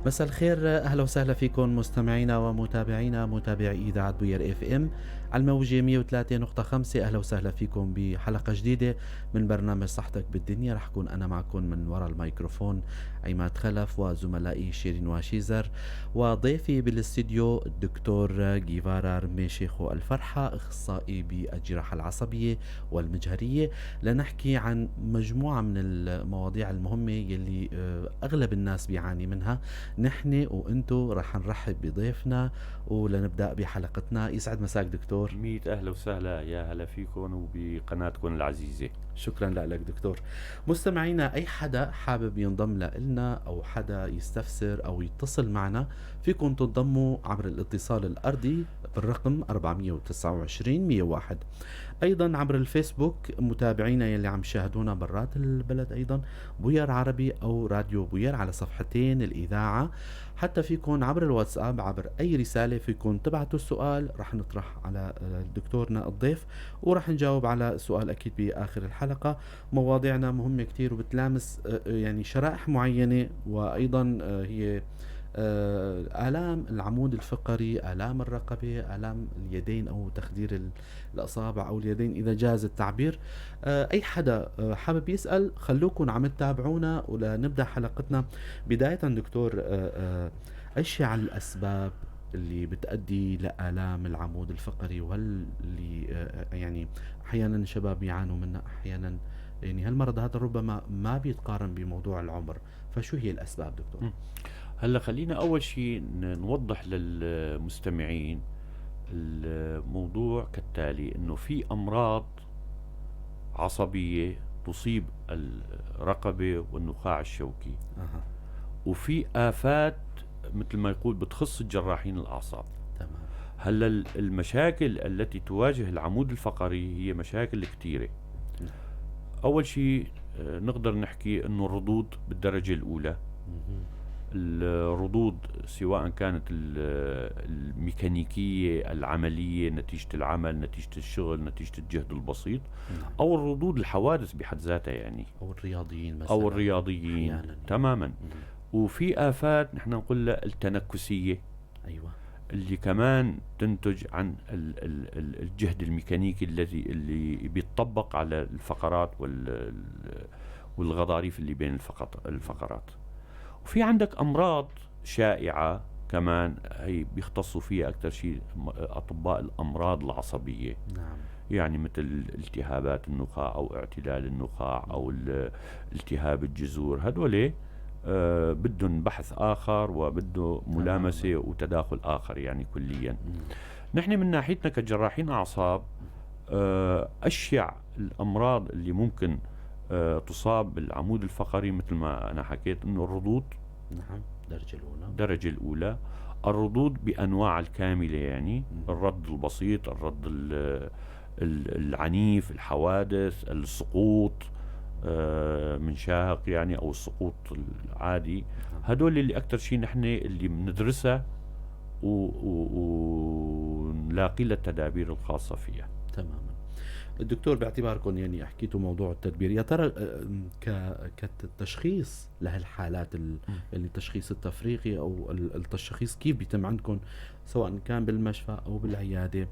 مساء الخير، اهلا وسهلا فيكم مستمعينا ومتابعينا متابعي اذاعة بوير FM على الموجه 103.5. اهلا وسهلا فيكم بحلقة جديدة من برنامج صحتك بالدنيا. رح اكون انا معكم من وراء الميكروفون عماد خلف وزملائي شيرين واشيزر وضيفي بالاستديو الدكتور جيفارا رميشيخو الفرحة، اخصائي بالجراحه العصبية والمجهريه، لنحكي عن مجموعة من المواضيع المهمة يلي اغلب الناس بيعاني منها. نحن وانتو رح نرحب بضيفنا ولنبدا بحلقتنا. يسعد مساك دكتور. ميت اهلا وسهلا، يا هلا فيكم وبقناتكم العزيزة. شكرا لك دكتور. مستمعينا، اي حدا حابب ينضم لنا او حدا يستفسر او يتصل معنا، فيكم تنضموا عبر الاتصال الارضي بالرقم 429 101، ايضا عبر الفيسبوك متابعينا يلي عم يشاهدونا برات البلد، ايضا بوير عربي او راديو بوير على صفحتين الاذاعة. حتى فيكم عبر الواتساب، عبر اي رسالة فيكم تبعتوا السؤال، رح نطرح على دكتورنا الضيف ورح نجاوب على السؤال اكيد باخر الحلقة. مواضيعنا مهمة كتير وبتلامس يعني شرائح معينه، وايضا هي آلام العمود الفقري، آلام الرقبة، آلام اليدين أو تخدير الأصابع أو اليدين إذا جاز التعبير. أي حدا حابب يسأل، خلوكم عم تتابعونا ولنبدأ حلقتنا. بداية دكتور، ايش على الأسباب اللي بتؤدي لآلام العمود الفقري، وهل اللي يعني أحيانا الشباب يعانوا منها، أحيانا يعني هالمرض هذا ربما ما بيتقارن بموضوع العمر، فشو هي الأسباب دكتور؟ هلا خلينا اول شيء نوضح للمستمعين الموضوع كالتالي: انه في امراض عصبية تصيب الرقبة والنخاع الشوكي، وفي افات مثل ما يقول بتخص الجراحين الاعصاب. هلا المشاكل التي تواجه العمود الفقري هي مشاكل كثيرة. اول شيء نقدر نحكي انه الرضوض بالدرجة الاولى، الرضوض سواء كانت الميكانيكية العملية نتيجة العمل، نتيجة الشغل، نتيجة الجهد البسيط، أو الرضوض الحوادث بحد ذاتها يعني، أو الرياضيين مثلا، أو الرياضيين يعني. تماما. وفي آفات نحن نقول لها التنكسية، اللي كمان تنتج عن الجهد الميكانيكي اللي بيتطبق على الفقرات والغضاريف اللي بين الفقرات. وفي عندك أمراض شائعة كمان هي بيختصوا فيها أكثر شيء أطباء الأمراض العصبية. يعني مثل التهابات النخاع أو اعتلال النخاع أو التهاب الجذور، هدول بدهم بحث آخر وبده ملامسة وتداخل آخر يعني كليا. نحن من ناحيتنا كجراحين أعصاب، أشيع الأمراض اللي ممكن تصاب بالعمود الفقري مثل ما أنا حكيت إنه الرضوض. نعم، درجة الأولى. درجة الأولى الرضوض بأنواع الكاملة، يعني الرد البسيط، الرد العنيف، الحوادث، السقوط من شاهق يعني، أو السقوط العادي. هدول اللي أكثر شيء نحن اللي بندرسها ونلاقي لها التدابير الخاصة فيها. تماما. الدكتور، باعتباركم يعني حكيتوا موضوع التدبير، يا ترى كتشخيص لهالحالات، يعني التشخيص التفريقي او التشخيص كيف بيتم عندكم سواء كان بالمشفى او بالعيادة،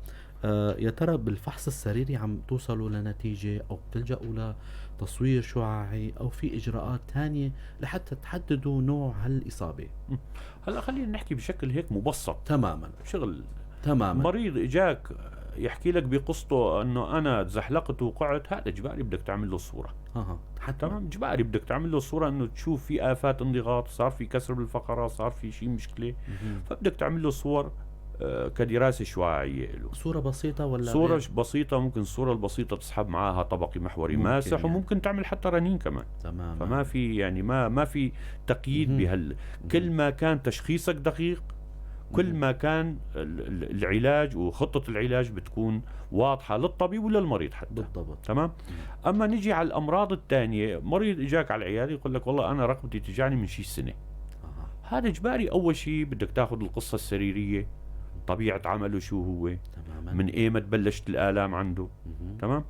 يا ترى بالفحص السريري عم توصلوا لنتيجة او بتلجأوا لتصوير شعاعي او في اجراءات ثانية لحتى تحددوا نوع هالاصابه؟ هلا خلينا نحكي بشكل هيك مبسط. تماما. شغل تماما. مريض اجاك يحكي لك بقصته انه انا تزحلقت وقعت، هذا اجباري بدك تعمل له صوره. تمام، اجباري بدك تعمل له صوره انه تشوف في افات انضغاط، صار في كسر بالفقرات، صار في شيء مشكلة، فبدك تعمل له صور كدراسه شعاعيه له. صوره بسيطة ولا صوره غير؟ بسيطة، ممكن الصورة البسيطة تسحب معها طبقي محوري ماسح يعني. وممكن تعمل حتى رنين كمان. تماما. فما في يعني ما في تقييد بهال. كل ما كان تشخيصك دقيق، كل ما كان العلاج وخطة العلاج بتكون واضحة للطبيب وللمريض حتى. بالضبط. تمام. أما نجي على الأمراض الثانية، مريض إجاك على العيادة يقول لك والله أنا رقبتي تجعني من شي سنة. هذا إجباري أول شيء بدك تاخذ القصة السريرية، طبيعة عمله شو هو. تماما. من إيمت بلشت الآلام عنده. تمام.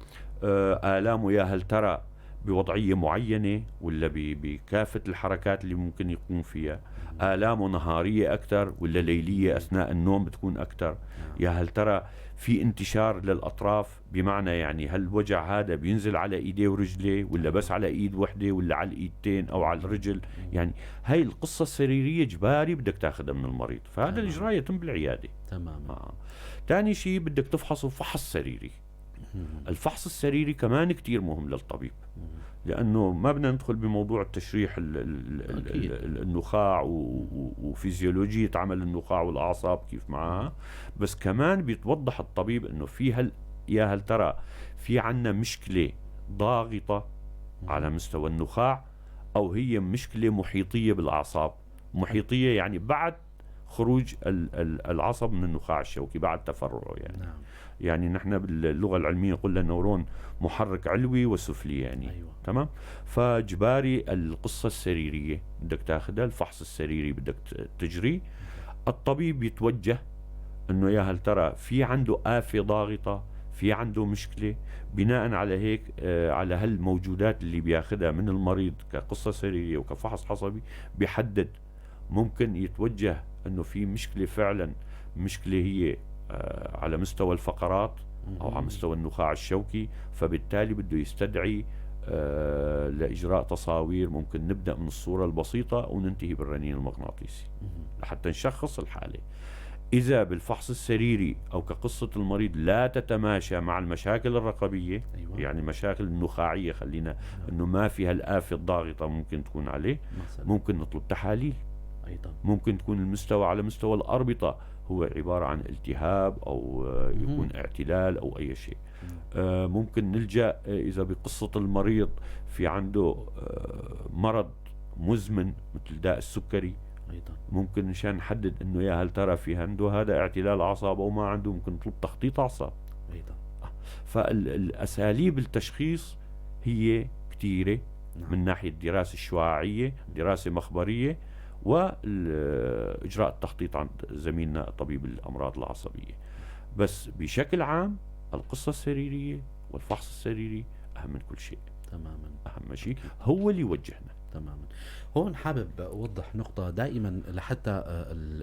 آلامة يا هل ترى بوضعية معينة ولا بكافة الحركات اللي ممكن يقوم فيها، آلامة نهارية أكثر ولا ليلية أثناء النوم بتكون أكثر. يا هل ترى في انتشار للأطراف، بمعنى يعني هل الوجع هذا بينزل على إيديه ورجليه ولا بس على إيد وحدة ولا على الإيدتين أو على الرجل. يعني هاي القصة السريرية إجباري بدك تاخذها من المريض، فهذا الإجراء يتم بالعيادة. تاني شيء بدك تفحصه فحص سريري. الفحص السريري كمان كتير مهم للطبيب، لأنه ما بدنا ندخل بموضوع التشريح النخاع وفيزيولوجية عمل النخاع والأعصاب كيف معها، بس كمان بيتوضح الطبيب إنه في يا هل ترى في عنا مشكلة ضاغطة على مستوى النخاع أو هي مشكلة محيطية بالأعصاب. محيطية يعني بعد خروج العصب من النخاع الشوكي، بعد تفرعه يعني. يعني نحن باللغة العلمية قلنا نورون محرك علوي وسفلي يعني. تمام. فاجباري القصة السريرية بدك تاخذها، الفحص السريري بدك تجري. الطبيب يتوجه انه يا هل ترى في عنده آفة ضاغطة، في عنده مشكلة، بناء على هيك على هالموجودات اللي بياخذها من المريض كقصة سريرية وكفحص عصبي بيحدد. ممكن يتوجه انه في مشكلة فعلا، مشكلة هي على مستوى الفقرات أو على مستوى النخاع الشوكي، فبالتالي بده يستدعي لإجراء تصاوير. ممكن نبدأ من الصورة البسيطة وننتهي بالرنين المغناطيسي لحتى نشخص الحالة. إذا بالفحص السريري أو كقصة المريض لا تتماشى مع المشاكل الرقبية، يعني مشاكل النخاعية، خلينا إنه ما فيها الآفة الضاغطة ممكن تكون عليه، ممكن نطلب تحاليل أيضا. ممكن تكون المستوى على مستوى الأربطة هو عبارة عن التهاب أو يكون اعتلال أو أي شيء. ممكن نلجأ إذا بقصة المريض في عنده مرض مزمن مثل داء السكري أيضا. ممكن مشان نحدد إنه يا هل ترى في عنده هذا اعتلال أعصاب أو ما عنده، ممكن نطلب تخطيط أعصاب أيضا. فالأساليب التشخيص هي كثيرة. من ناحية الدراسة الشعاعية، دراسة مخبرية، وإجراء التخطيط عند زميلنا طبيب الأمراض العصبية. بس بشكل عام القصة السريرية والفحص السريري أهم من كل شيء. أهم شيء هو اللي يوجهنا. هون حابب أوضح نقطة دائما لحتى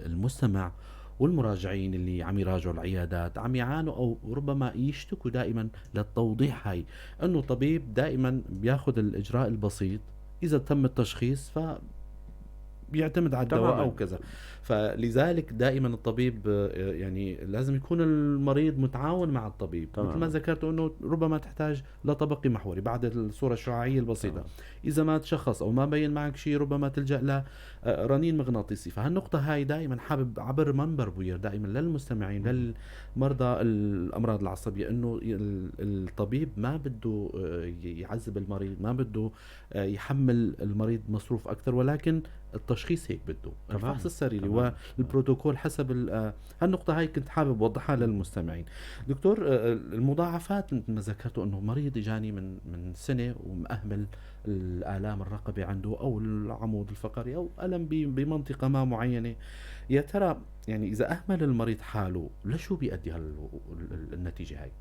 المستمع والمراجعين اللي عم يراجعوا العيادات عم يعانوا أو ربما يشتكوا دائما للتوضيح هاي، أنه طبيب دائما بياخذ الإجراء البسيط، إذا تم التشخيص ف بيعتمد على الدواء أو كذا. فلذلك دائما الطبيب يعني لازم يكون المريض متعاون مع الطبيب. مثل ما ذكرت أنه ربما تحتاج لطبقي محوري بعد الصورة الشعاعية البسيطة. إذا ما تشخص أو ما بين معك شيء ربما تلجأ لرنين مغناطيسي. فهالنقطة هاي دائما حابب عبر منبر بوير دائما للمستمعين للمرضى الأمراض العصبية أنه الطبيب ما بده يعذب المريض، ما بده يحمل المريض مصروف أكثر، ولكن التشخيص هيك بده. الفحص السريري والبروتوكول حسب هالنقطة هاي كنت حابب أوضحها للمستمعين. دكتور، المضاعفات مثل ما ذكرتوا أنه مريض إجاني من سنة ومأهمل الآلام الرقبة عنده أو العمود الفقري أو ألم بمنطقة ما معينة، يا ترى يعني إذا أهمل المريض حاله لشو بيؤدي النتيجة هاي؟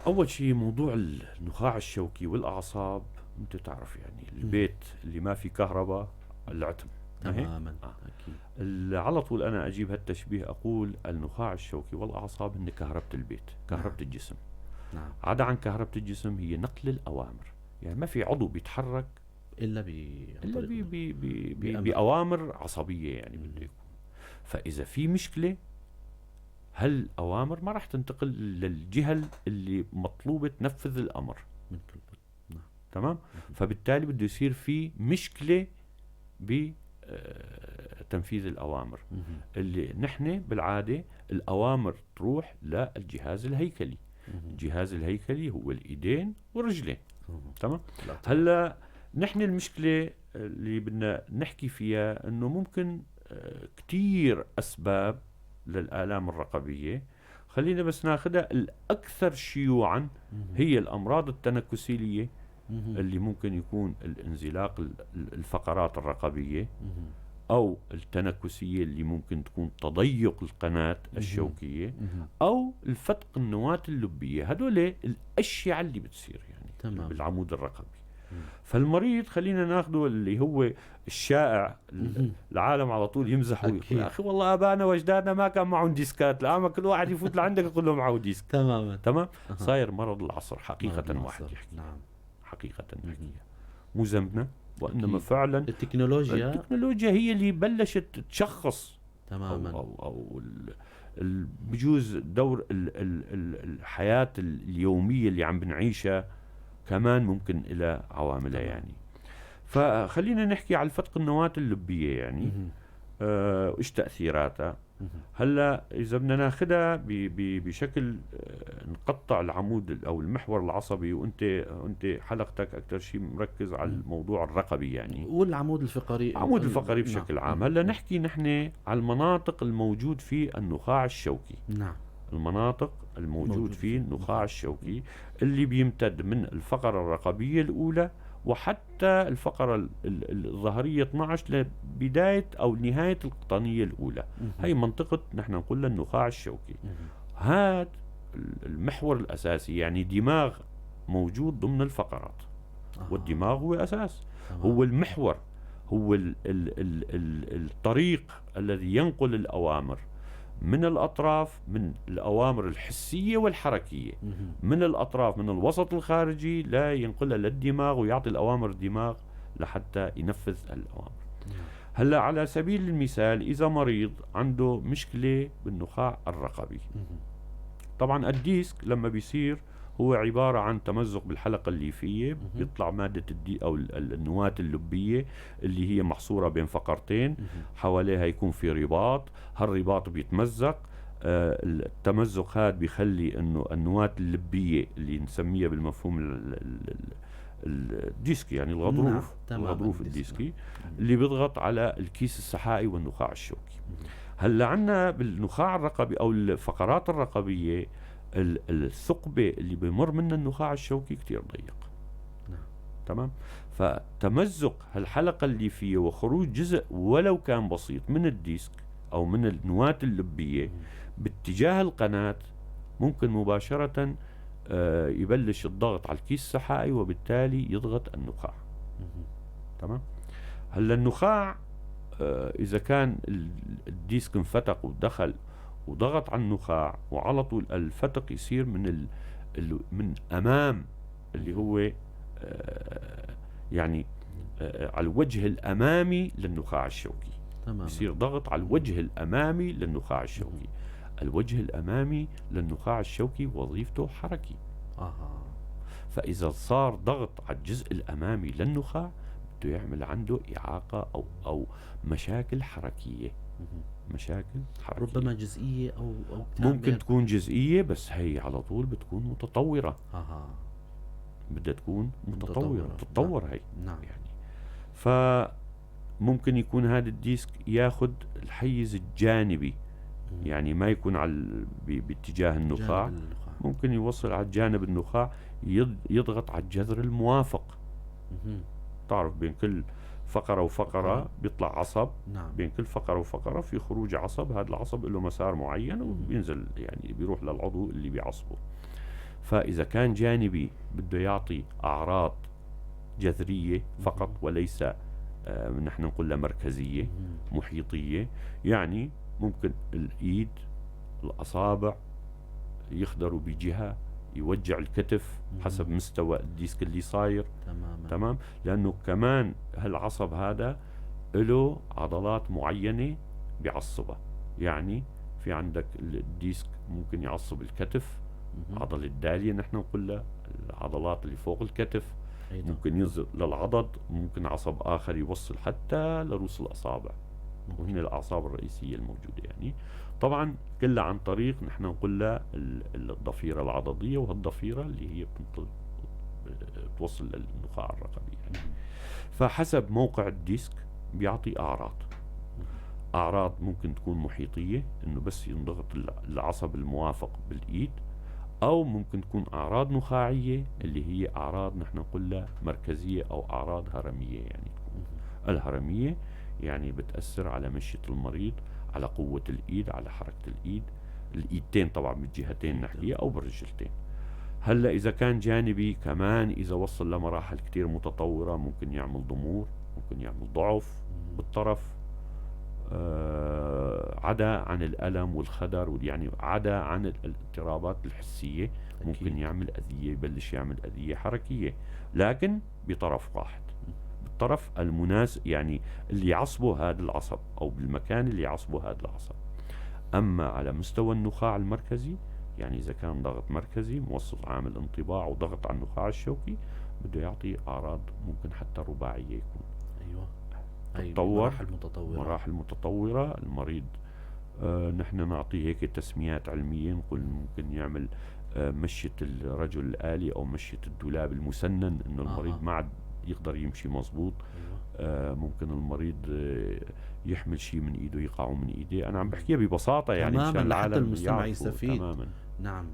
أول شيء موضوع النخاع الشوكي والأعصاب، أنت تعرف يعني البيت اللي ما في كهرباء العتم. على طول أنا أجيب هالتشبيه، أقول النخاع الشوكي والأعصاب هن كهربة البيت، كهربة الجسم. عدا عن كهربة الجسم هي نقل الأوامر، يعني ما في عضو بيتحرك إلا بأوامر عصبية يعني بده يكون. فإذا في مشكلة هالأوامر ما راح تنتقل للجهة اللي مطلوبة تنفذ الأمر من كل بد. تمام؟ فبالتالي بده يصير في مشكلة بتنفيذ الأوامر. اللي نحن بالعادة الأوامر تروح للجهاز الهيكلي. الجهاز الهيكلي هو الإيدين والرجلين. تمام؟ هلا نحن المشكلة اللي بدنا نحكي فيها إنه ممكن كتير أسباب للآلام الرقبية، خلينا بس ناخدها الأكثر شيوعا هي الأمراض التنكسيلية اللي ممكن يكون الانزلاق الفقرات الرقبية أو التنكسية اللي ممكن تكون تضيق القناة الشوكية أو الفتق النواة اللبية. هدول الأشياء اللي بتصير يعني. تمام. بالعمود الرقبي. فالمريض خلينا ناخده اللي هو الشائع، العالم على طول يمزحوا يقول يا اخي والله ابائنا واجدادنا ما كان معهم ديسكات، الان كل واحد يفوت لعندك يقول له معه disque. تماما. تمام. صاير مرض العصر حقيقة، مرض واحد يحكي. نعم. حقيقة نحكيها، مو ذنبنا، وانما فعلا التكنولوجيا هي اللي بلشت تشخص. تماما. او بجوز دور الحياة اليومية اللي عم بنعيشها كمان ممكن إلى عواملها يعني. فخلينا نحكي على الفتق النواة اللبية يعني إيش تأثيراتها. هلا إذا بدنا ناخذها بشكل نقطع العمود أو المحور العصبي، وأنت حلقتك أكثر شيء مركز على الموضوع الرقبي يعني، والعمود الفقري، العمود الفقري بشكل عام. هلا نحكي نحن على المناطق الموجود فيه النخاع الشوكي. نعم. المناطق الموجود فيه النخاع الشوكي اللي بيمتد من الفقرة الرقبية الأولى وحتى الفقرة الظهرية 12 لبداية أو نهاية القطنية الأولى. هي منطقة نحن نقول لها النخاع الشوكي. هذا المحور الأساسي، يعني دماغ موجود ضمن الفقرات. والدماغ هو أساس، هو المحور، هو ال ال ال الطريق الذي ينقل الأوامر من الأطراف، من الأوامر الحسية والحركية من الأطراف، من الوسط الخارجي لا ينقلها للدماغ ويعطي الأوامر الدماغ لحتى ينفذ الأوامر. هلا على سبيل المثال إذا مريض عنده مشكلة بالنخاع الرقبي، طبعا ال disque لما بيصير هو عبارة عن تمزق بالحلقة الليفية، بيطلع مادة الدي أو النواة اللبية اللي هي محصورة بين فقرتين، حواليها يكون في رباط، هالرباط بيتمزق. التمزق هذا بيخلي انه النواة اللبية اللي نسميها بالمفهوم ال disque يعني الغضروف، الغضروف الديسكي اللي بيضغط على الكيس السحائي والنخاع الشوكي. هلا عندنا بالنخاع الرقبي او الفقرات الرقبية الثقبة اللي بمر منها النخاع الشوكي كتير ضيق. نعم. تمام. فتمزق هالحلقة الليفية وخروج جزء ولو كان بسيط من ال disque أو من النواة اللبية باتجاه القناة ممكن مباشرة يبلش الضغط على الكيس السحائي وبالتالي يضغط النخاع. تمام. هلا النخاع إذا كان ال disque انفتق ودخل وضغط على النخاع، وعلى طول الفتق يصير من من امام اللي هو يعني على الوجه الامامي للنخاع الشوكي. تمام. يصير ضغط على الوجه الامامي للنخاع الشوكي. الوجه الامامي للنخاع الشوكي وظيفته حركي. فاذا صار ضغط على الجزء الامامي للنخاع بده يعمل عنده اعاقه او مشاكل حركية. مشاكل حركية ربما جزئية أو ممكن تكون جزئية، بس هي على طول بتكون متطورة. بدها تكون متطورة، تتطور. نعم. هي. نعم. يعني فممكن يكون هذا ال disque ياخذ الحيز الجانبي، يعني ما يكون على باتجاه النخاع، ممكن يوصل على جانب النخاع، يضغط على الجذر الموافق. تعرف بين كل فقرة وفقرة بيطلع عصب. نعم. بين كل فقرة وفقرة في خروج عصب، هذا العصب له مسار معين وبينزل يعني بيروح للعضو اللي بيعصبه. فإذا كان جانبي بده يعطي أعراض جذرية فقط وليس نحن نقول لها مركزية محيطية، يعني ممكن الإيد الأصابع يخدروا بجهة، يوجع الكتف حسب مستوى ال disque اللي صاير. تماما. تمام. لأنه كمان هالعصب هذا له عضلات معينة بيعصبها، يعني في عندك ال disque ممكن يعصب الكتف، عضلة الدالية نحن نقول لها، العضلات اللي فوق الكتف. أيضا. ممكن ينزل للعضد، ممكن عصب آخر يوصل حتى لرؤوس الأصابع، وهن الأعصاب الرئيسية الموجودة يعني. طبعا كلها عن طريق نحن نقول لها الضفيرة العضدية، وهالضفيرة اللي هي بتوصل للنخاع الرقبي يعني. فحسب موقع ال disque بيعطي أعراض. أعراض ممكن تكون محيطية، إنه بس ينضغط العصب الموافق بالإيد، أو ممكن تكون أعراض نخاعية اللي هي أعراض نحن نقول لها مركزية أو أعراض هرمية. يعني تكون الهرمية يعني بتأثر على مشية المريض، على قوة الإيد، على حركة الإيد، الإيدتين طبعا بالجهتين نحكيها أو بالرجلتين. هلا اذا كان جانبي كمان اذا وصل لمراحل كتير متطورة ممكن يعمل ضمور، ممكن يعمل ضعف بالطرف، عدا عن الألم والخدر، يعني عدا عن الاضطرابات الحسية. ممكن يعمل أذية، يبلش يعمل أذية حركية، لكن بطرف واحد، بالطرف المناسب، يعني اللي يعصبه هذا العصب أو بالمكان اللي يعصبه هذا العصب. أما على مستوى النخاع المركزي، يعني إذا كان ضغط مركزي موصل عامل انطباع وضغط على النخاع الشوكي، بده يعطي أعراض ممكن حتى رباعية يكون. أيوة. تتطور، مراحل متطورة. مراحل متطورة. المريض نحن نعطيه هيك تسميات علمية، نقول ممكن يعمل مشية الرجل الآلي أو مشية الدولاب المسنن، إنه المريض ما عاد يقدر يمشي مزبوط. ممكن المريض يحمل شيء من إيده يقعه من إيده. أنا عم بحكيها ببساطة يعني تماماً، مشان لحتى العالم المستمع يعرفوا. يستفيد. تماماً. نعم.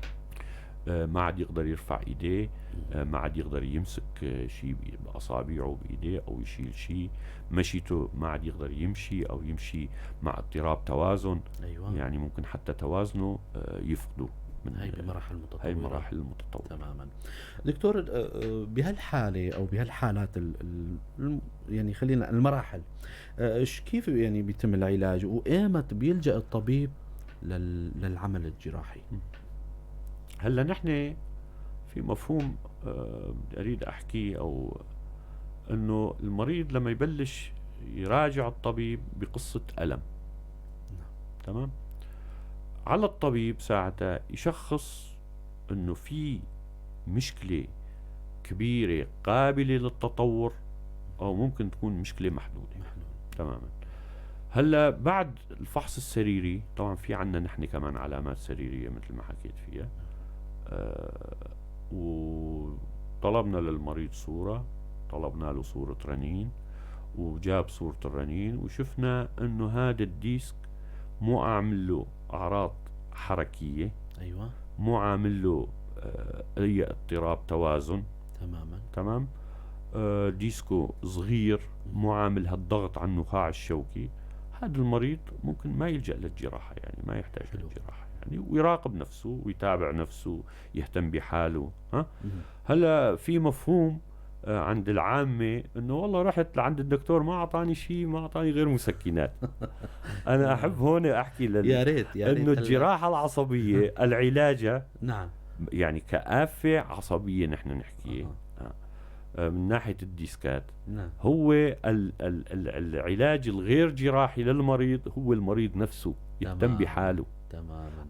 ما عاد يقدر يرفع إيديه، ما عاد يقدر يمسك شيء بأصابعه بإيديه أو يشيل شيء، مشيته ما عاد يقدر يمشي أو يمشي مع اضطراب توازن. يعني ممكن حتى توازنه يفقده من هاي بمراحل متطورة. هاي المراحل المتطورة. تماما. دكتور، بهالحالة أو بهالحالات يعني خلينا المراحل، كيف بيتم العلاج وإيمت بيلجأ الطبيب للعمل الجراحي؟ هلا نحن في مفهوم بدي أريد أحكيه، أو إنه المريض لما يبلش يراجع الطبيب بقصة ألم، تمام، على الطبيب ساعتها يشخص إنه في مشكلة كبيرة قابلة للتطور أو ممكن تكون مشكلة محدودة. تماما. هلا بعد الفحص السريري طبعا في عنا نحن كمان علامات سريرية مثل ما حكيت فيها، وطلبنا للمريض صورة، طلبنا له صورة رنين، وجاب صورة الرنين وشفنا إنه هذا ال disc مو عامل له أعراض حركية، مو عامل له أي اضطراب توازن. تمام. ديسكو صغير، مو عامل هالضغط على النخاع الشوكي. هذا المريض ممكن ما يلجأ للجراحة، يعني ما يحتاج للجراحة، ويراقب نفسه ويتابع نفسه، يهتم بحاله. ها؟ هلا في مفهوم عند العامة إنه والله رحت لعند الدكتور ما أعطاني شيء، ما أعطاني غير مسكنات. أنا أحب هون أحكي يا ريت، يا ريت إنه هلا. الجراحة العصبية العلاجة يعني كآفة عصبية نحن نحكي من ناحية الديسكات. هو العلاج الغير جراحي للمريض هو المريض نفسه يهتم بحاله.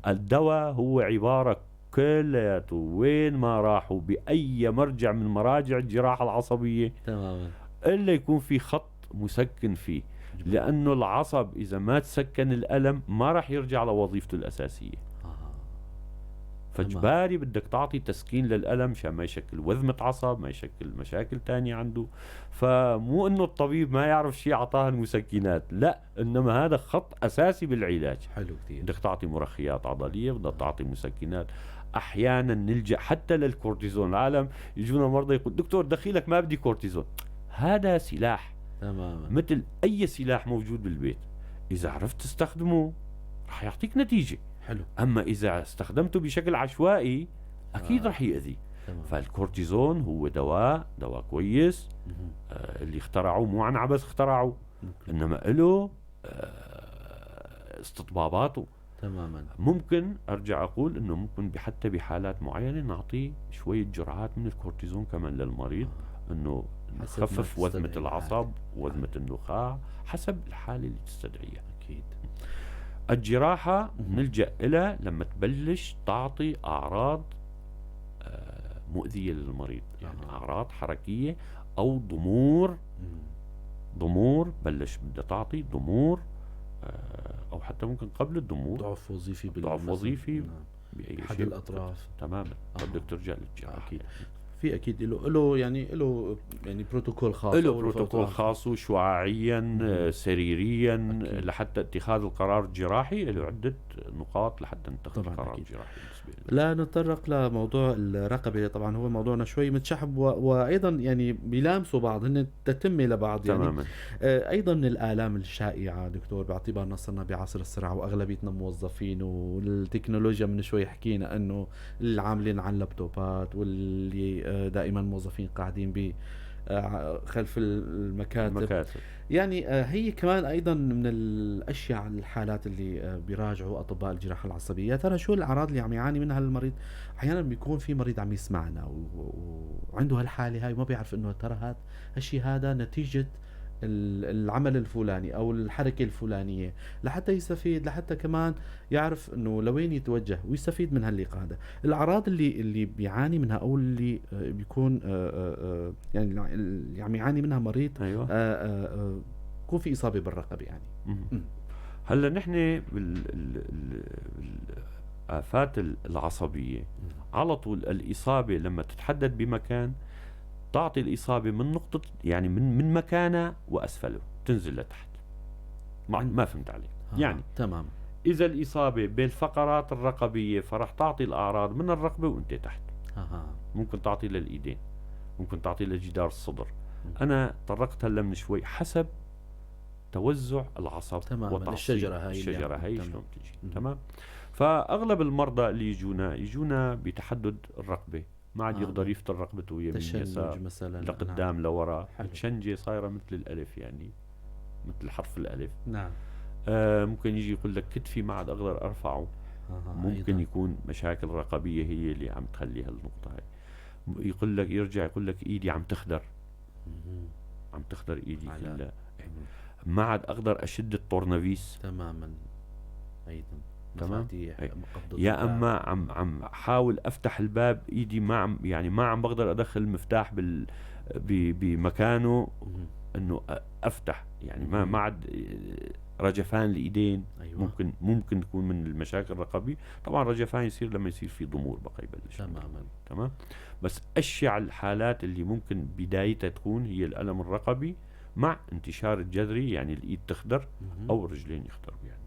الدواء هو عبارة كلياته وين ما راحوا بأي مرجع من مراجع الجراحة العصبية إلا يكون في خط مسكن فيه، لأنه العصب إذا ما تسكن الألم ما راح يرجع لوظيفته الأساسية. فإجباري بدك تعطي تسكين للألم مشان ما يشكل وذمة عصب، ما يشكل مشاكل تانية عنده. فمو إنه الطبيب ما يعرف شيء عطاها المسكنات، لا، إنما هذا خط أساسي بالعلاج. حلو كتير. بدك تعطي مرخيات عضلية، بدك تعطي مسكنات، أحيانا نلجأ حتى للكورتيزون. العالم يجونا مرضى يقول دكتور دخيلك ما بدي كورتيزون. هذا سلاح. مثل أي سلاح موجود بالبيت، إذا عرفت تستخدمه رح يعطيك نتيجة. أما إذا استخدمته بشكل عشوائي أكيد رح يأذي. فالكورتيزون هو دواء كويس، اللي اخترعوه مو عن عبث اخترعوه، إنما له استطباباته. ممكن أرجع أقول إنه ممكن حتى بحالات معينة نعطيه شوية جرعات من الكورتيزون كمان للمريض، إنه حسب ما نخفف وذمة تستدعي العصب، الحالة. وذمة النخاع حسب الحالة اللي تستدعيها. الجراحة نلجأ إلها لما تبلش تعطي أعراض مؤذية للمريض، يعني أعراض حركية أو ضمور. ضمور بلش بدها تعطي ضمور، أو حتى ممكن قبل الضمور ضعف وظيفي ضعف وظيفي بأي أحد شيء. الأطراف. تماما. بدك ترجع للجراحة. أكيد. في اكيد له يعني له يعني بروتوكول خاص، له بروتوكول خاص شعاعيا سريريا أكيد. لحتى اتخاذ القرار الجراحي له عده نقاط لحتى نتخذ القرار الجراحي بالنسبة. لا نتطرق لموضوع الرقبة، طبعا هو موضوعنا شوي متشعب وايضا يعني بيلامسوا بعض، هن تتمة لبعض يعني. تماما. ايضا من الالام الشائعة دكتور، باعتبارنا صرنا بعصر السرعة واغلبيتنا موظفين والتكنولوجيا، من شوي حكينا انه العاملين على اللابتوبات واللي دائما موظفين قاعدين ب خلف المكاتب. يعني هي كمان ايضا من الاشياء الحالات اللي بيراجعوا اطباء الجراحة العصبية. يا ترى شو الاعراض اللي عم يعاني منها المريض؟ احيانا بيكون في مريض عم يسمعنا وعنده هالحالة هاي وما بيعرف انه ترى هذا هالشيء هذا نتيجة العمل الفلاني او الحركة الفلانية، لحتى يستفيد، لحتى كمان يعرف انه لوين يتوجه ويستفيد من هاللقاء هذا. الاعراض اللي بيعاني منها او اللي بيكون يعني اللي عم يعاني منها مريض، أيوة. يكون في اصابه بالرقبه يعني. هلا نحن بالآفات العصبية على طول الاصابة لما تتحدد بمكان تعطي الإصابة من نقطة، يعني من مكانها وأسفله تنزل لتحت. ما فهمت عليك؟ يعني تمام. إذا الإصابة بالفقرات الرقبية فرح تعطي الأعراض من الرقبة وأنت تحت. ممكن تعطي للإيدين، ممكن تعطي لجدار الصدر. أنا طرقت هلا من شوي حسب توزع العصب. تمام. الشجرة هاي، الشجرة هاي شلون بتجي. تمام. فأغلب المرضى اللي يجونا بتحدد الرقبة، ما عاد يقدر يفتر رقبته يمين يسار مثلا، لقدام لورا، تشنجة صايرة مثل الألف، يعني مثل حرف الألف. نعم. ممكن يجي يقول لك كتفي ما عاد أقدر أرفعه. ممكن أيضا. يكون مشاكل رقبية هي اللي عم تخلي هالنقطة هاي. يقول لك، يرجع يقول لك إيدي عم تخدر، عم تخدر إيدي كلها، ما عاد أقدر أشد الطورنفيس. تماما. أيضا. تمام. يا اما عم حاول افتح الباب، ايدي ما عم، يعني ما عم بقدر ادخل المفتاح بمكانه انه افتح، يعني ما عاد رجفان الايدين. أيوة. ممكن تكون من المشاكل الرقبيه. طبعا رجفان يصير لما يصير في ضمور بقى يبلش. تماما. تمام. بس اشيع الحالات اللي ممكن بدايتها تكون هي الالم الرقبي مع انتشار الجذري، يعني الايد تخدر او الرجلين يخدروا، يعني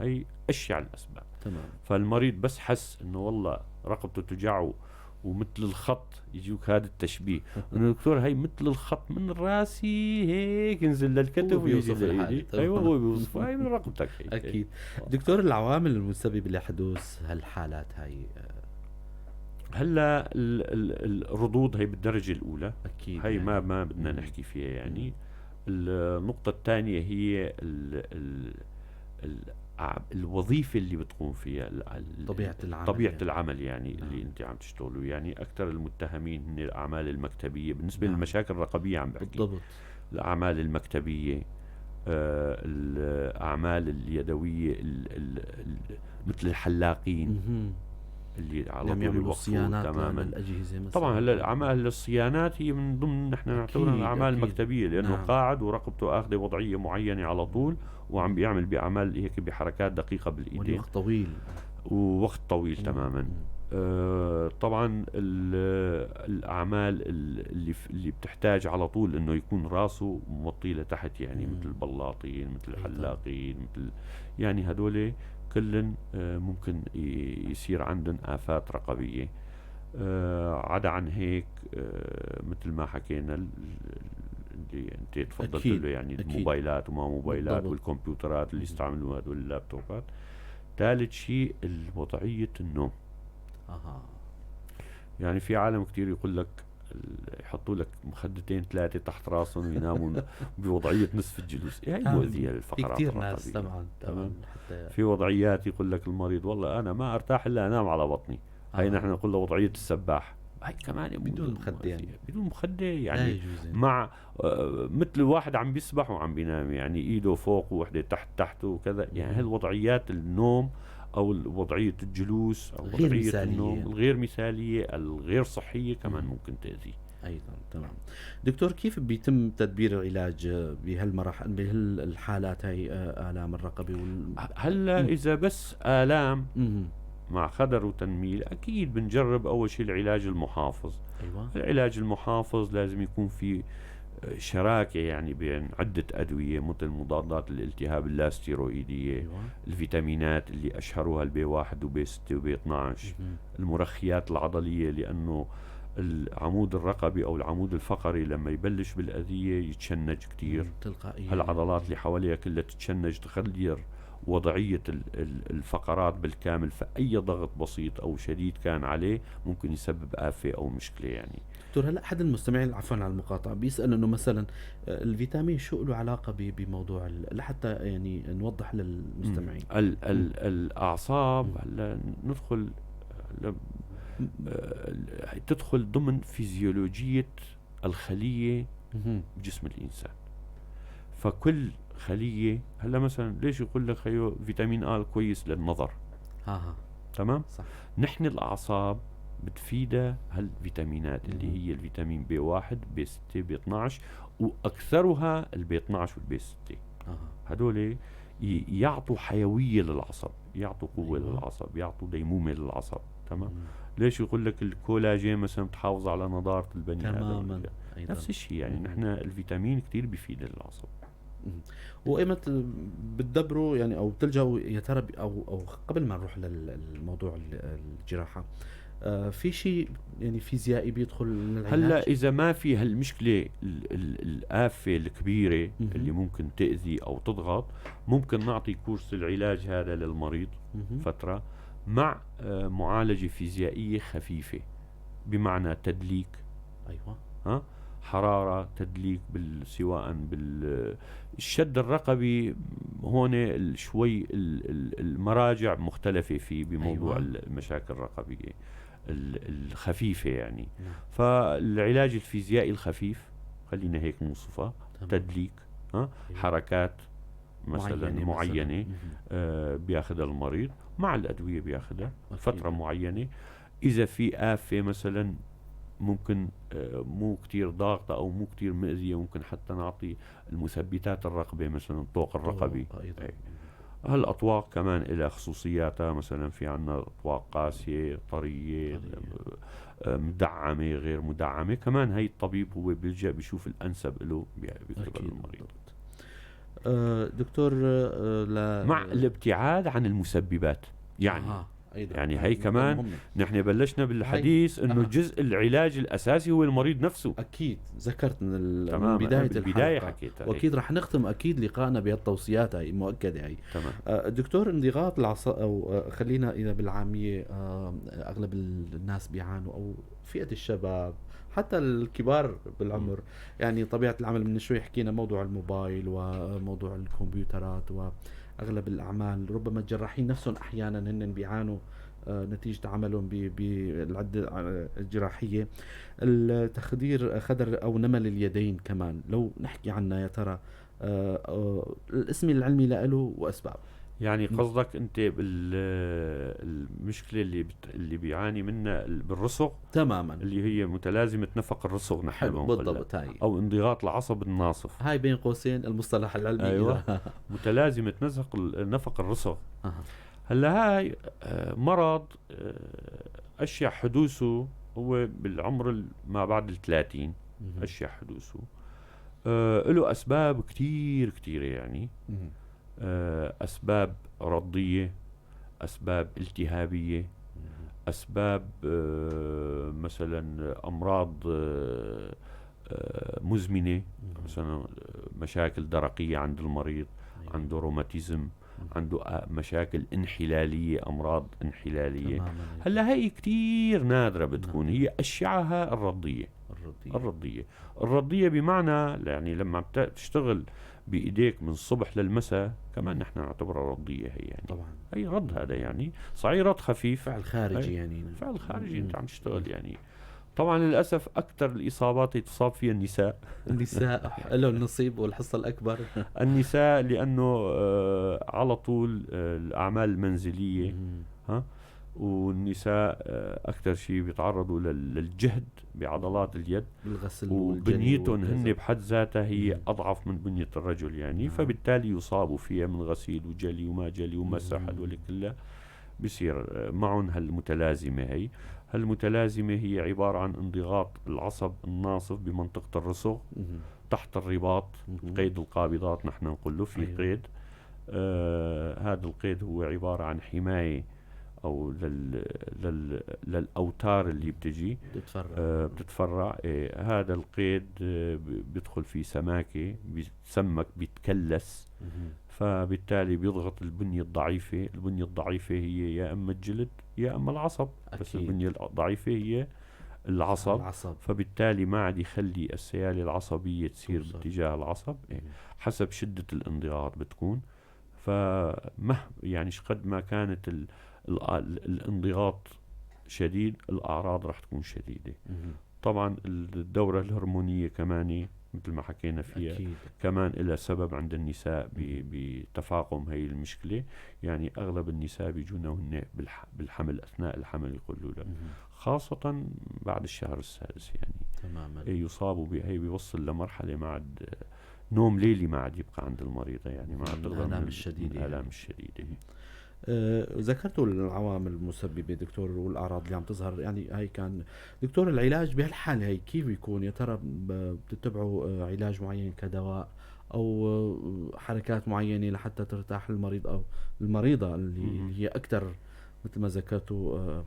هي اشيع الاسباب. تمام. فالمريض بس حس انه والله رقبته توجعه ومثل الخط، يجوك هذا التشبيه انه دكتور هي مثل الخط من راسي هيك ينزل للكتف ويجي لايدي. ايوه هو بيوصف هاي من رقبتك هيك. اكيد. دكتور، العوامل المسببه لحدوث هالحالات هاي؟ هلا الردود هي بالدرجة الاولى اكيد، هي يعني ما بدنا نحكي فيها يعني. النقطة الثانية هي الوظيفة اللي بتقوم فيها، طبيعة العمل، طبيعة يعني. العمل يعني. نعم. اللي انت عم تشتغله، يعني اكثر المتهمين هن الاعمال المكتبية بالنسبة. نعم. للمشاكل الرقبية عم بحكي. بالضبط. الاعمال المكتبية، الاعمال اليدوية، مثل الحلاقين. اللي على طول يعملوا صيانات للاجهزة مثلا. طبعا هلا الاعمال الصيانات هي من ضمن نحن نعتبرها الاعمال المكتبيه، لانه. نعم. قاعد ورقبته اخذه وضعية معينة على طول، وعم بيعمل باعمال هيك بحركات دقيقة بالايدين، وقت طويل، ووقت طويل. تماما. طبعا الاعمال اللي بتحتاج على طول انه يكون راسه موطي لتحت، يعني مثل البلاطين، مثل الحلاقين، مثل يعني هدول كلن ممكن يصير عندهم آفات رقبية. عدا عن هيك مثل ما حكينا اللي انت تفضلت له، يعني أكيد. الموبايلات وما موبايلات. بالضبط. والكمبيوترات اللي يستعملوها هدول اللابتوبات. ثالث شيء وضعية النوم. يعني في عالم كتير يقول لك يحطوا لك مخدتين ثلاثة تحت راسهم ويناموا بوضعية نصف الجلوس، هي مؤذية للفقرات. كثير ناس. طبعا طبعا. حتى في وضعيات يقول لك المريض والله أنا ما أرتاح إلا أنام على بطني. هي نحن نقول له وضعية السباح، هي كمان بدون مخدة، يعني بدون مخدة، يعني مع مثل الواحد عم بيسبح وعم بينام، يعني إيده فوق ووحدة تحت تحته وكذا. يعني هالوضعيات النوم او وضعية الجلوس او وضعية النوم الغير مثاليه الغير صحية كمان ممكن تاذي ايضا. تمام. دكتور، كيف بيتم تدبير العلاج بهالمراحل بهالحالات هاي، الام الرقبة هلا اذا بس الام مع خدر وتنميل، اكيد بنجرب اول شيء العلاج المحافظ. العلاج المحافظ لازم يكون في شراكة يعني بين عدة أدوية مثل مضادات الالتهاب اللاستيرويدية، الفيتامينات اللي أشهرها ال B 1 و B 6 و B 12، المرخيات العضلية، لأنه العمود الرقبي أو العمود الفقري لما يبلش بالأذية يتشنج كتير تلقائيا، هالعضلات اللي حواليها كلها تتشنج، تغير وضعية الفقرات بالكامل، فأي ضغط بسيط أو شديد كان عليه ممكن يسبب آفة أو مشكلة يعني. دكتور، هلا أحد المستمعين، عفوا على المقاطعة، بيسأل إنه مثلا الفيتامين شو له علاقة بموضوع لحتى يعني نوضح للمستمعين. الأعصاب هلا ندخل تدخل ضمن فيزيولوجية الخلية بجسم الإنسان. فكل خلية هلا مثلا ليش يقول لك خيو فيتامين آ كويس للنظر؟ تمام؟ صح. نحن الأعصاب بتفيدها هالفيتامينات اللي هي الفيتامين بي 1، بي 6، بي 12، وأكثرها البي 12 والبي 6. هدول يعطوا حيوية للعصب، يعطوا قوة للعصب، يعطوا ديمومة للعصب. تمام؟ ليش يقول لك الكولاجين مثلا بتحافظ على نضارة البني آدم؟ تماما. أيضا. نفس الشيء يعني. نحن الفيتامين كتير بيفيد للعصب. وإيمت بتدبروا يعني أو بتلجأوا يا ترى أو قبل ما نروح للموضوع الجراحة، في شيء يعني فيزيائي بيدخل للعلاج؟ هلا إذا ما في هالمشكلة الآفة الكبيرة اللي ممكن تأذي أو تضغط، ممكن نعطي كورس العلاج هذا للمريض فترة مع معالجة فيزيائية خفيفة، بمعنى تدليك. حرارة، تدليك سواء بالشد الرقبي. هون شوي المراجع مختلفة فيه بموضوع المشاكل الرقبية الخفيفة يعني. فالعلاج الفيزيائي الخفيف خلينا هيك نوصفها، تدليك، حركات مثلا معينة، بياخذها المريض مع الأدوية، بياخذها فترة معينة. إذا في آفة مثلا ممكن مو كتير ضاغطة أو مو كتير مؤذية، ممكن حتى نعطي المثبتات الرقبة مثلا، الطوق الرقبي. هالأطواق كمان إلها خصوصياتها، مثلا في عنا أطواق قاسية، طرية، مدعمة، غير مدعمة. كمان هي الطبيب هو بيلجأ بيشوف الأنسب له بيكتب للمريض. دكتور، مع الابتعاد عن المسببات يعني. أيضاً. يعني هي كمان نحن بلشنا بالحديث إنه جزء العلاج الأساسي هو المريض نفسه. أكيد ذكرت من بداية البداية الحلقة. حكيتها. وأكيد رح نختم أكيد لقائنا بهالتوصيات هاي مؤكدة هاي. دكتور، انضغاط العصب أو، خلينا إذا بالعامية، أغلب الناس بيعانوا أو فئة الشباب حتى الكبار بالعمر، يعني طبيعة العمل من شوي حكينا موضوع الموبايل وموضوع الكمبيوترات و أغلب الأعمال، ربما الجراحين نفسهم أحيانا هن بيعانوا، نتيجة عملهم بالعدة الجراحية. التخدير خدر أو نمل اليدين كمان لو نحكي عنها يا ترى، الاسم العلمي له وأسباب. يعني قصدك أنت بالمشكلة اللي بيعاني منها بالرسغ؟ تماما. اللي هي متلازمة نفق الرسغ نحن بنقولها. بالضبط، هاي. أو انضغاط العصب الناصف. هاي بين قوسين المصطلح العلمي. أيوة. متلازمة نفق الرسغ. هلا هاي مرض أشيع حدوثه هو بالعمر ما بعد ال30. أشيع حدوثه. له أسباب كتير كتيرة يعني. أسباب رضية، أسباب التهابية، أسباب مثلا أمراض مزمنة، مثلا مشاكل درقية عند المريض، عنده روماتيزم، عنده مشاكل انحلالية، أمراض انحلالية. هلا هي كتير نادرة بتكون، هي أشعها الرضية. الرضية. الرضية بمعنى يعني لما بتشتغل بإيديك من الصبح للمساء كمان نحن نعتبرها رضية هي يعني. أي رض هذا يعني صحيح رض خفيف، فعل خارجي أي يعني. فعل خارجي، أنت عم تشتغل يعني. طبعا للأسف أكثر الإصابات يتصاب فيها النساء. النساء لهم النصيب والحصة الأكبر. النساء لأنه على طول الأعمال المنزلية، ها، والنساء أكثر شيء بيتعرضوا للجهد بعضلات اليد بالغسل والجلي وبنيتهم هن والكذا. بحد ذاتها هي أضعف من بنية الرجل يعني، فبالتالي يصابوا فيها من غسيل وجلي وما جلي ومسح هدول كلها. بصير معهم هالمتلازمة. هي هالمتلازمة هي عبارة عن انضغاط العصب الناصف بمنطقة الرسغ تحت الرباط، قيد القابضات نحن نقول له في قيد. هذا القيد هو عبارة عن حماية أو للأوتار اللي بتجي بتتفرع. بتتفرع. هذا القيد بيدخل فيه سماكة، بيتسمك، بيتكلس، فبالتالي بيضغط البنية الضعيفة. البنية الضعيفة هي يا إما الجلد يا إما العصب. بس البنية الضعيفة هي العصب. فبالتالي ما عاد يخلي السيالة العصبية تصير باتجاه العصب. حسب شدة الانضغاط بتكون. فمه يعني شقد ما كانت الانضغاط شديد، الأعراض رح تكون شديدة. طبعا الدورة الهرمونية كمان مثل ما حكينا فيها كمان إلها سبب عند النساء بتفاقم هي المشكلة. يعني أغلب النساء بيجونا وهن بالحمل، أثناء الحمل يقولوا لك، خاصة بعد الشهر السادس يعني. يصابوا بهي، بيوصل لمرحلة ما عاد نوم ليلي ما عاد يبقى عند المريضة، يعني ما عاد تقدر الآلام من الشديدة الآلام يعني. الشديدة. ذكرتوا العوامل المسببة دكتور والأعراض اللي عم تظهر، يعني هاي كان دكتور العلاج بهالحالة هي كيف بيكون؟ يا ترى بتتبعوا علاج معين كدواء أو حركات معينة لحتى ترتاح المريض أو المريضة اللي هي أكثر مثل ما ذكرتوا،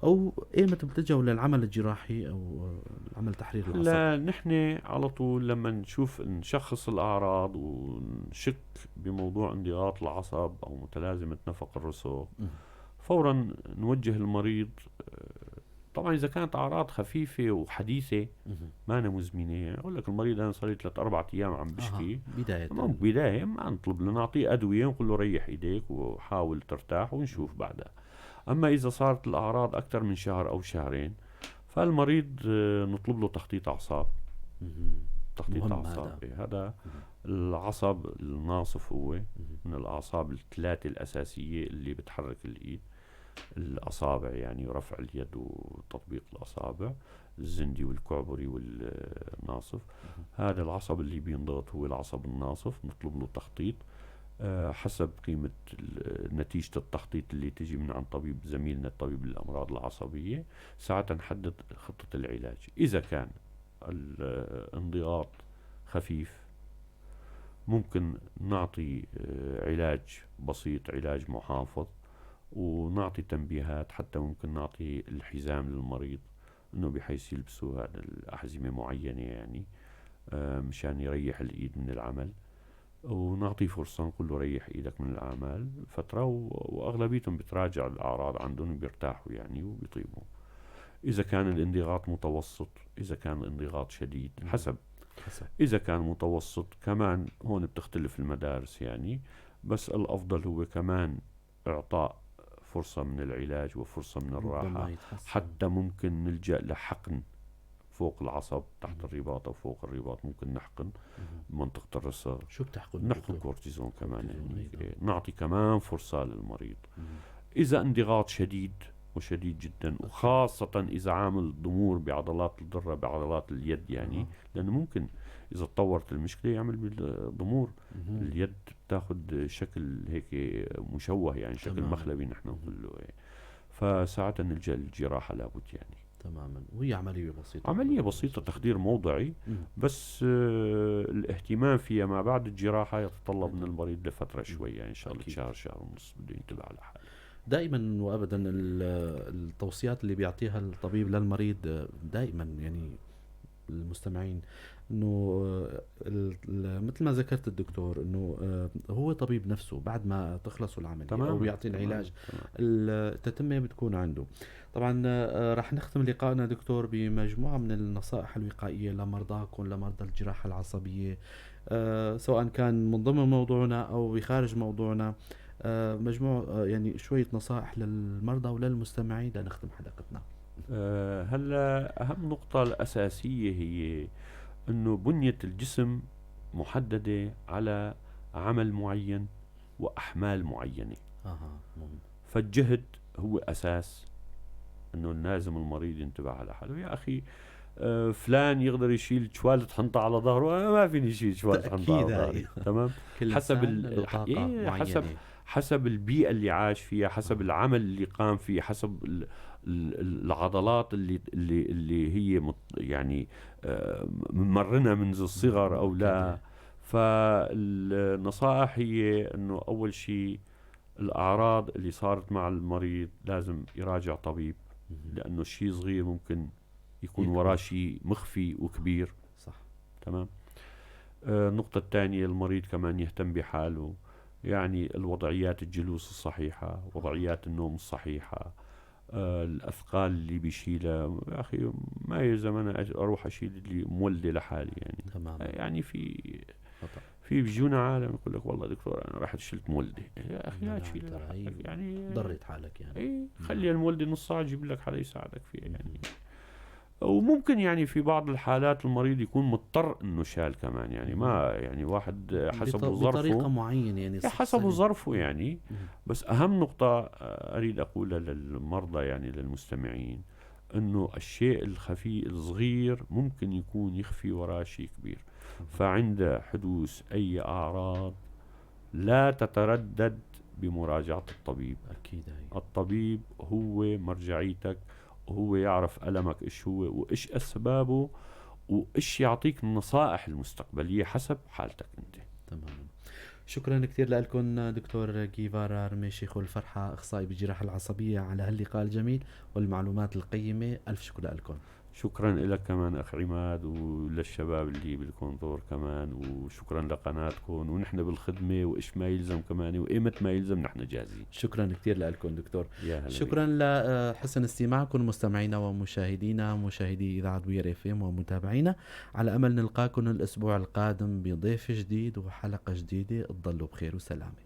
أو إيمتى بتلجأوا للعمل الجراحي أو العمل تحرير العصب؟ لا، نحن على طول لما نشخص الأعراض ونشك بموضوع انضغاط العصب أو متلازمة نفق الرسغ، فورا نوجه المريض. طبعا إذا كانت أعراض خفيفة وحديثة ما أنا مزمنة، يعني أقول لك المريض أنا صار لي 3-4 أيام عم بشكي. بداية. ما بداية ما نطلب له، نعطيه أدوية ونقول له ريح إيديك وحاول ترتاح ونشوف بعدها. أما إذا صارت الأعراض أكثر من شهر أو شهرين فالمريض نطلب له تخطيط أعصاب. تخطيط مهم أعصاب. هذا. إيه، هذا العصب الناصف هو من الأعصاب الثلاثة الأساسية اللي بتحرك الإيد، الأصابع يعني، ورفع اليد وتطبيق الأصابع، الزندي والكعبري والناصف. هذا العصب اللي بينضغط هو العصب الناصف، نطلب له تخطيط حسب قيمة نتيجة التخطيط اللي تجي من عند طبيب زميلنا الطبيب للأمراض العصبية. ساعتها نحدد خطة العلاج. إذا كان الانضغاط خفيف ممكن نعطي علاج بسيط، علاج محافظ، ونعطي تنبيهات، حتى ممكن نعطي الحزام للمريض إنه بحيث يلبسوا هذا الأحزمة معينة مشان يريح الإيد من العمل، ونعطيه فرصة نقول له ريح إيدك من الأعمال فترة، وأغلبيتهم بتراجع الأعراض عندهم وبيرتاحوا وبيطيبوا. إذا كان الانضغاط متوسط، إذا كان الانضغاط شديد، حسب. إذا كان متوسط كمان هون بتختلف المدارس بس الأفضل هو كمان إعطاء فرصة من العلاج وفرصة من ربما الراحة، يتحسن. حتى ممكن نلجأ لحقن فوق العصب تحت الرباط أو فوق الرباط، ممكن نحقن منطقة الرسغ. شو بتحقن؟ نحقن دكتور؟ كورتيزون كمان كورتيزون أيضاً. نعطي كمان فرصة للمريض. إذا انضغاط شديد وشديد جدا، وخاصة إذا عامل ضمور بعضلات الضرة بعضلات اليد لأنه ممكن إذا تطورت المشكلة يعمل بالضمور. اليد بتاخد شكل هيك مشوه، شكل مخلبي نحن نقول له. فساعتها نلجأ للجراحة لابد. تماما. وهي عملية بسيطة. عملية بسيطة، تخدير موضعي، بس الاهتمام فيها ما بعد الجراحة يتطلب من المريض لفترة شوي، إن شاء الله شهر، شهر ونص بده ينتبه على حاله. دائما وأبدا التوصيات اللي بيعطيها الطبيب للمريض، دائما المستمعين إنه، مثل ما ذكرت الدكتور إنه، هو طبيب نفسه بعد ما تخلصوا العملية أو بيعطي العلاج، التتمة بتكون عنده. طبعا، رح نختم لقائنا دكتور بمجموعة من النصائح الوقائية لمرضاكم، لمرضى الجراحة العصبية، سواء كان من ضمن موضوعنا أو بخارج موضوعنا، مجموعة، شوية نصائح للمرضى وللمستمعين لنختم حلقتنا. هلا أهم نقطة الأساسية هي أنه بنية الجسم محددة على عمل معين وأحمال معينة. مهم. فالجهد هو أساس أنه لازم المريض ينتبه على حاله. يا أخي فلان يقدر يشيل شوالة حنطة على ظهره، أنا ما فيني أشيل شوالة حنطة على ظهري. تمام. حسب إيه حسب حسب البيئة اللي عاش فيها، حسب العمل اللي قام فيه، حسب العضلات اللي هي يعني ممرنها منذ الصغر أو لا. فالنصائح هي إنه أول شيء الأعراض اللي صارت مع المريض لازم يراجع طبيب، لأنه شيء صغير ممكن يكون وراه شيء مخفي وكبير. صح. تمام. النقطة الثانية المريض كمان يهتم بحاله، يعني الوضعيات الجلوس الصحيحة، وضعيات النوم الصحيحة، الأثقال اللي بيشيلها. يا أخي ما يلزم أنا أروح أشيل اللي مولدة لحالي يعني. تمام. يعني في خطأ. في بيجونا عالم يقول لك والله دكتور أنا رحت شلت مولدة. يا أخي لا تشيل يعني، ضريت حالك يعني. إيه، خلي المولدة نص ساعة جيب لك حدا يساعدك فيها يعني. وممكن يعني في بعض الحالات المريض يكون مضطر انه شال كمان يعني، ما يعني واحد حسب ظرفه بطريقة معينة يعني، حسب ظرفه يعني. بس اهم نقطة اريد اقولها للمرضى يعني للمستمعين، انه الشيء الخفي الصغير ممكن يكون يخفي وراه شيء كبير. فعند حدوث اي اعراض لا تتردد بمراجعه الطبيب. اكيد الطبيب هو مرجعيتك، وهو يعرف ألمك إيش هو وإيش أسبابه وإيش يعطيك النصائح المستقبلية حسب حالتك أنت. تماما. شكرا كثير لكم دكتور جيفارا رميشي الفرحة، أخصائي بالجراحة العصبية، على هاللقاء الجميل والمعلومات القيمة. ألف شكر لكم. شكرا لك كمان أخ عماد، وللشباب اللي بالكونتور كمان، وشكرا لقناتكم، ونحن بالخدمة وإيش ما يلزم كمان وإيمت ما يلزم نحن جاهزين. شكرا كثير لكم دكتور. شكرا لحسن استماعكم مستمعينا ومشاهدينا، مشاهدي إذاعة We Are FM ومتابعينا، على أمل نلقاكم الأسبوع القادم بضيف جديد وحلقة جديدة. تضلوا بخير وسلامة.